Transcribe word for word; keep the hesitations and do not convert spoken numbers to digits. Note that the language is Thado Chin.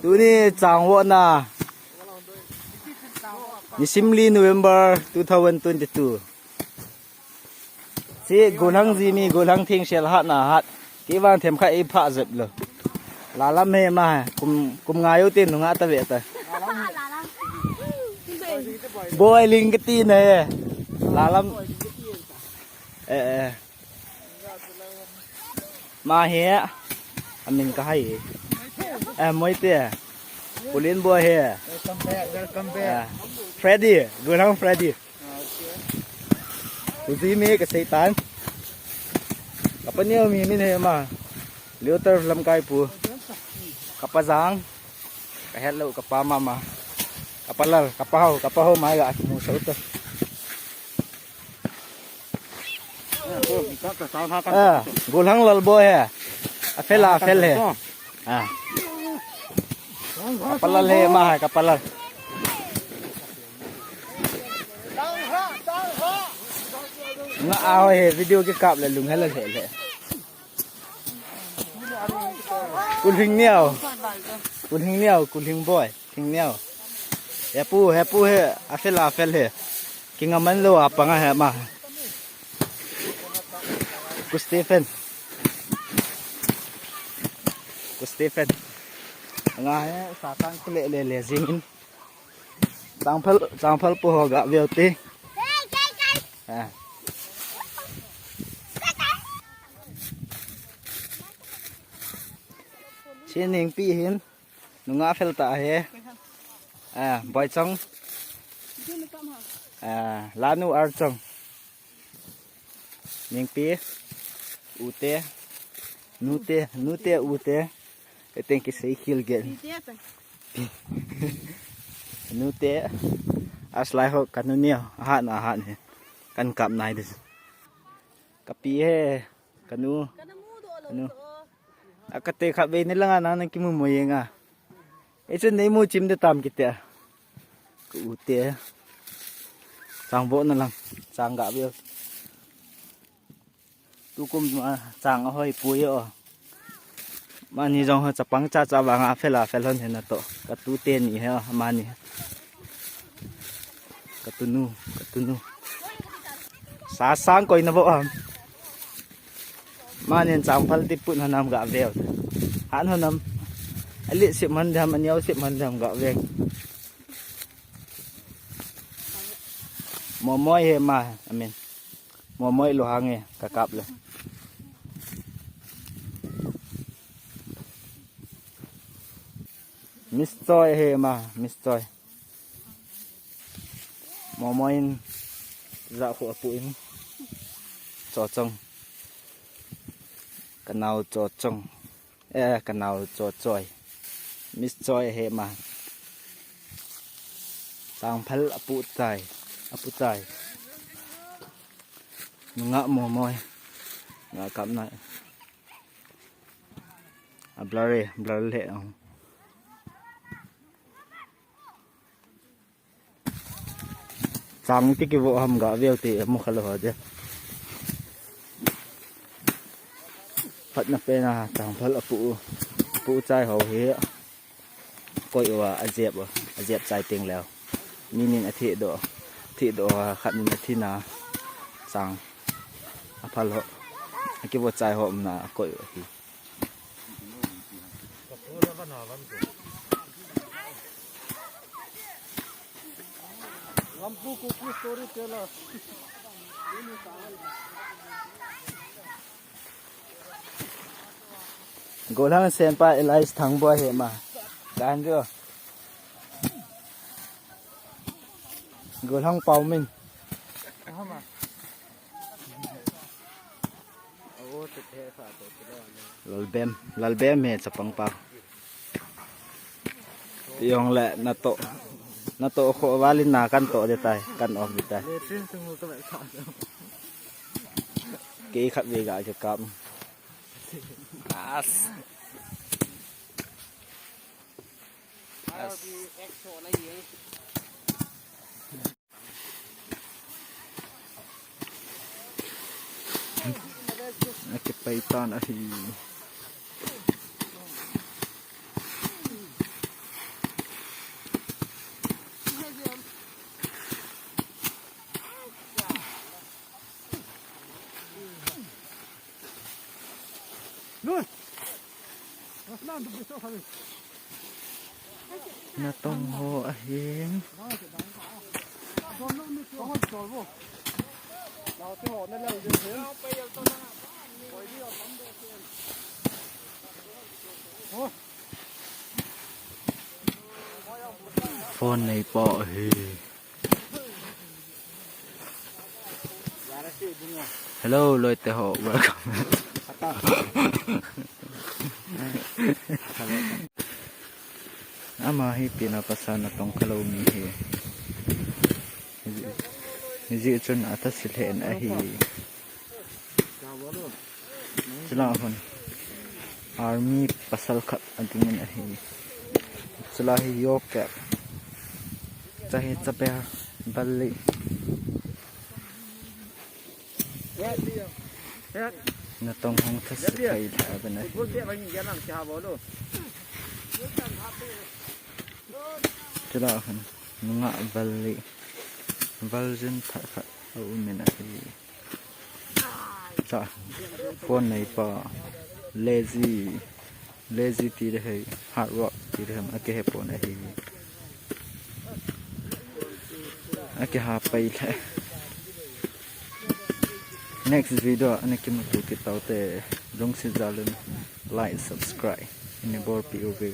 Tuni changvohna. Nisim li November two thousand twenty-two. Si gollhang jimi, gollhang thing sel hat na hat. Kei vang themkhat ei phah jep lou. Lalam he ma, kum, kum nga u tin nunga ta ve ta. Boi ling kati na he. Lalam. Eh, eh. Ma he. Amin ka hai. Eh, Moite. Pulin boi he. Welcome back, welcome back. Eh, Freddy, gollhang Freddy. Pu Jimmy ka seitan. Ka pa Neo mi min he ma. Liotar lamkai pu. Ka pa Jang. Ka het lou ka pa mama. Ka pa Lal, ka pa Hau, ka pa Hau mai ga mu sau ta. Ah, gollhang Lal boi he. A fel a fel he. Ah. Ka pa Lal he ma hai ka pa Lal. Nga a hoi he video kikap le lung he le le le. Kulhing Neo. Kulhing Neo, Kulhing boi. Kulhing Neo. He pu, he pu he. A fel a fel he. Kinga man lou a panga he ma. Ku Stephen. Ku Stephen. Nga he, sa tang kile le le jing in. Changphal, changphal pu ho ga veu te. Ah. Sining pi hin. Nunga fel ta he. Ah, boi chong. Ah, lanu ar chong. Ningpi, ute, nute, nute, ute. Ete kisei khel gel. Nute, aslai ho kanu neo, ahat na ahat he. Kan kap nai dis. Kapi he, kanu, kanu. Akate khat vei ni langa nang nang kimu mo yenga. Ei chun nei mu chim de tam kiti a. Ka ute. Changvohna lang. Chang ga veu. Tukum a chang ahoi pui o. Mani jong ho chapang cha cha vanga fel a fel hon he na to. Ka tute ni he o mani. Ka tunu, ka tunu. Sa sang koi na vo am. Manin changphal ti put hanam ga veu. Han hanam. Ali sip man dam, aniau sip man dam ga veu. Momoi he ma, amin. Momoi lo hang he, ka kap le. Miss Choi he ma, Miss Choi. Momoi in ja khu apu in. Chochong. Kanao Chochong. Eh, kanao Chochoi. Miss Choi he ma. Changphal apu tai. Apu tai. Nga Momoi. Nga kap nai. A blur e, blur le. Chang ti kivo ham ga veu te mu kha lou ho de. Phatna pen a changphal apu, apu chai ho hi. Koi uva ajep u, ajep chai teng leu. Minin athi doh, thi doh a khat nin athi na chang. Aphal ho. Akivo chai ho umna koi u ahi. Lampu Kuki storyteller. Gollhang Senpa Elias Thangboi he ma. Kan jo. Gollhang Paumin. Lalbem, Lalbem he chapang pa. Ti jong le na to, na to kho valin na kan to de tai, kan off de tai. Kei khat ve ga ke kap. As. As. Akipaitan ahi. Natong ho ahi. Phone nei po ahi. Hello, loite ho, welcome. Ama hi pina pasa natong khalou mi hi. Hijeh chun atha silhen ahi. Chula hun army pasal khat adingin ahi. Chula hi yo kep. Chahi chaper bali. Natong hung thase kai tha bana. Chula hun nunga bali. Valjin tha khat aumin ahi. Cha, phone nei pa, lazy, lazy ti le hei, hard work ti le ham, akihe pon ahi. Akiha pai le. Next video, ana kimuto kit taute, lungset jal un, like, subscribe, ini bol pi uve.